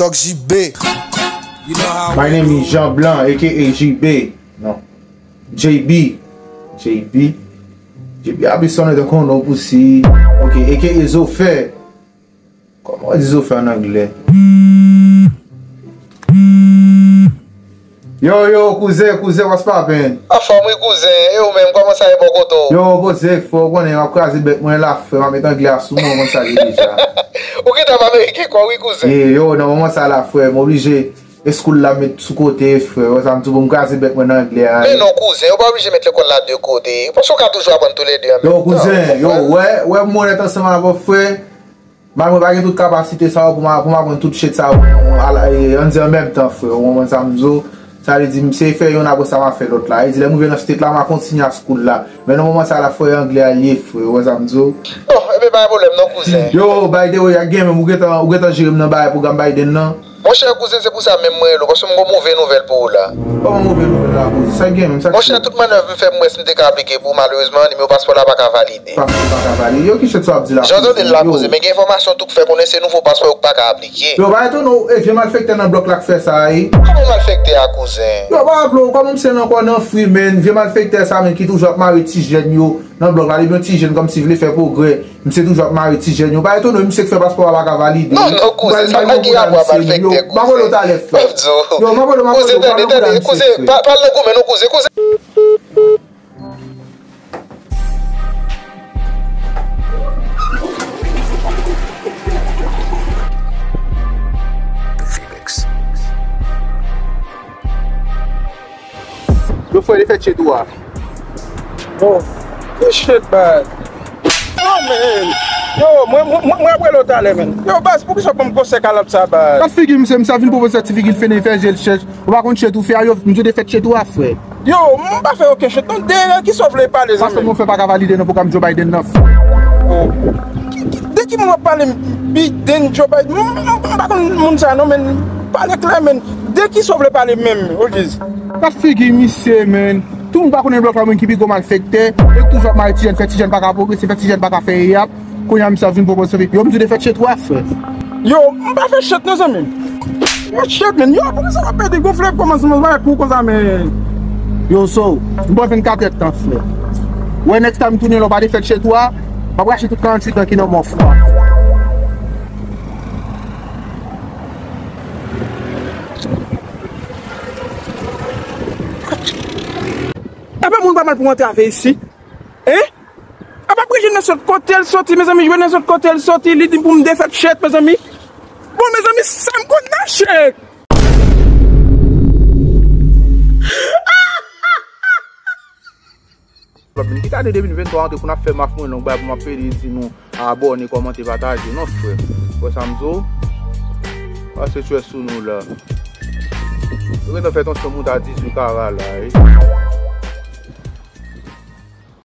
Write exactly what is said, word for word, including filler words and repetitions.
Talk J B. My name is Jean Blanc, A K A J B. Non. J B. J B. J B a bezwen de konnen pou si. Ok, A K A Zofè. Kòman w di Zofè an anglè? Yo, yo, kouzen, kouzen, what's poppin'? Anfòm wi kouzen, e ou menm, kòman sa ye bò kote w? Yo, poze, frè, ou konnen, m ap kraze bèk mwen la, frè, m ap met anglè a sou mwen, ou konn sa l ye deja. Ou gentan ap ameriken kò wi kouzen. E, yo, nan moman sa la, frè, m oblije, e school la m met sou kote, frè, wè sa m di w, pou m kraze bèk mwen nan anglè a. Men non kouzen, ou pa oblije met lekòl la de kote, paske w ka toujou aprann toulède an menm tan. Yo, kouzen, yo, wè, wè m onèt ansanm avè w, frè. Malgre mwen pa gen tout kapasite sa yo pou m pou m aprann tout shit sa yo, ala, e, ann di an menm tan, frè, ou konprann sa m di w? Sa vle di, m se fè yonn apre sa m ap fè lòt la. E di, lè m rive nan state la, m a kontinye a school la. Men nan moman sa la, frè, anglè a l ye, frè, ou wè sa m di w? Bon, ebyen, pa gen pwoblèm non, kouzen. Yo, by the way, ak gen menm, ou gentan, ou gentan jere m nan bagay pwogram Biden nan? Monchè, kouzen, se pou sa menm mwen rele w, paske m gon move nouvèl pou ou la. Kòman move nouvèl la, kouzen? Sa k gen menm, sa k... Monchè, tout mannèv m fè, m wè si m te ka aplike pou, malerezman, nimewo paspò la pa ka valide. Paske pa ka valide. Yo, ki shit sa w ap di la, kouzen? Jan w tande l la, kouzen, men gen enfòmasyon tou k fè konnen se nouvo paspò yo k pa ka aplike. Yo, pa etone w, e vye malfektè nan blòk la k fè sa a, wi. Kòman malfektè a, kouzen? Yo, pa raple w, kòman m se nan kò nan fri, menn, vye malfektè sa, menn, ki toujou ap mare ti jèn yo nan blòk la, depi yon ti jèn kòmsi vle fè pwogrè, misye toujou ap mare ti jèn yo. Pa etone w, misye k fè paspò a pa ka valide. Non, non, kouzen, sa pa gen rapò a malfektè, kouzen. M ap rele w talè, frè. Yo, m ap rele w, m ap rele w, kouzen, tande, tande, kouzen, pa, pa al nan goumen non, kouzen, kouzen. Yo, frè, li fè tchit ou a. Oh, ki shit, baz. Oh, man. Yo, mwen, mwen, mwen, mwen ap rele w talè, man. Yo, baz, poukisa w ban m gwosè kalòt sa, baz? Kat figi misye, misye ap vin pwopoze ti figi l fenen fè je l chèch. Ou pa konn shit ou fè a, yo, m di w te fè tchit ou a, frè. Yo, m pa fè okenn shit non. De kisa w vle pale, zanmi? Paspò mwen fè pa ka valide nan pwogram Joe Biden nan, frè. Oh. Ki, ki, de ki moun w ap pale? Biden, Joe Biden? M, m, m pa konn moun sa non, men pale klè, men. De kisa w vle pale menm, okiz? Kat figi misye, men. Tout moun pa konnen blòk la, moun ki pi gwo malfektè. Yo toujou ap mare ti jèn, fè ti jèn pa ka pwogrese, fè ti jèn pa ka fè eyap. Kounye a misye ap vin pwopoze, yo, m di w te fè tchit ou a, frè. Yo, m pa fè tchit non, zanmi m. Yo, shit, man. Yo, poukisa w ap pede gonfle kòmansman bagay kou konsa, man? Yo, so, m ba w vennkat è tan, frè. Wè, next time tounen la, w pa te fè tchit ou a, m ap rache tout karanntuit an ki nan men w, frè. Apa moun pa mal pou antrave isi? Hein? Apa Bridget nan sot kote l soti, mezanmi, jwenn nan sot kote l soti, li di m pou m defèt shit, mezanmi. Bon, mezanmi, sa m konn nan shit. Ki t ane de mil venntwa antre pou n ap fè maf mwen long bay pou m ap pede di nou abòne, kòmante, pataje, non, frè. Wè sa m di w? Pase tchwè sou nou la. Yo gentan fè tansyon moute a dizuit kara la, wi.